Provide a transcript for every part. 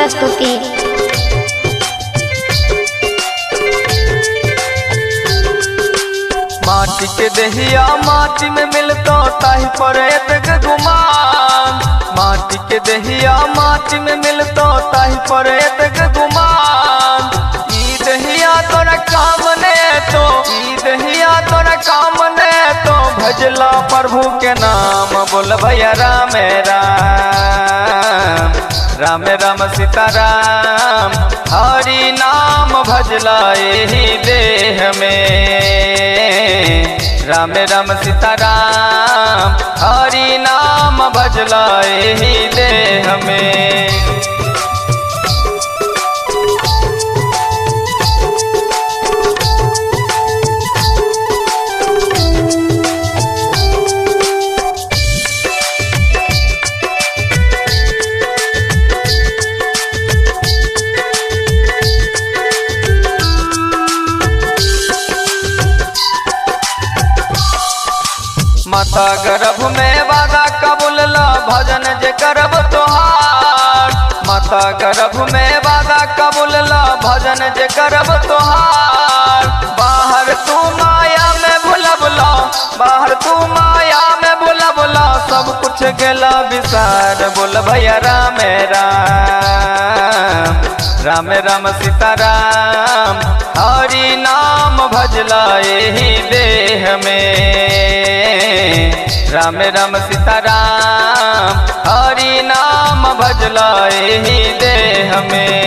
प्रस्तुति। माटी के दहिया माटी में मिलतो ताही पर एतेक गुमान। माटी के दहिया माटी में मिलतो ताही पर एतेक गुमान। ई दहिया तोरा काम ने तो, ई दहिया तोरा काम ने तो, भजला प्रभु के नाम। बोल भैया राम राम, राम राम सीता राम, हरि नाम भजला एही देह में। राम राम सीता राम, हरि नाम भजला एही देह में। माता गर्भ में वादा कबूल ला भजन जे करब तोहार। माता गर्भ में वादा कबूल ला भजन जे करब तोहार। बाहर तू माया में भुलबला, बाहर तू माया में भुलबला, सब कुछ गेला विसार। बोल भैया राम राम, राम राम सीता राम, हरि नाम भजला एही देह में। राम राम सीता राम, हरि नाम भजला एही देह में।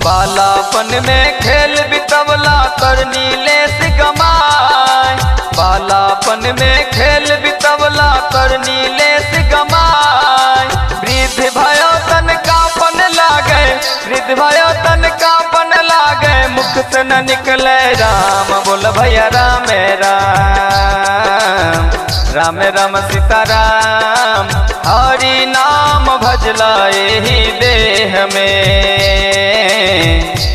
बालापन में खेल बितवला करनी लेस गमाए। बालापन में खेल बितवला करनी लेस गमाए। वृद्ध भयो तन कापन लागे, वृद्ध भयो तन कापन लागे, मुख से न निकले राम। बोल भैया राम राम, राम राम सीता राम, हरि नाम भजला एही देह में।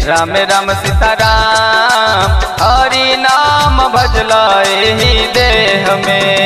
राम राम सीता राम, हरि नाम भजला एही देह में।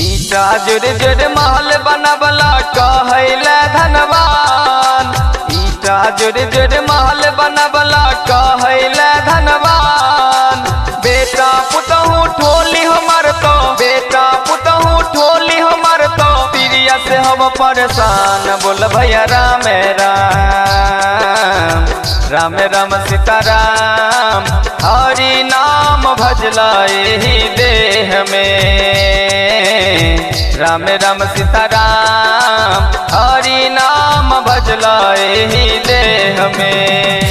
ईटा जुड़ जुड़ महल बनबला कहैले धनवान। ईटा जुड़ जुड़ महल बनबला कहैले धनवान। बेटा पुतहु ठोली हमर तो, बेटा पुतहु ठोली हमर तो, तिरिया से हम परेशान। बोल भैया राम राम, राम राम सीता राम, हरि नाम भजला एही देह में। राम राम सीता राम, हरि नाम भजला एही देह में।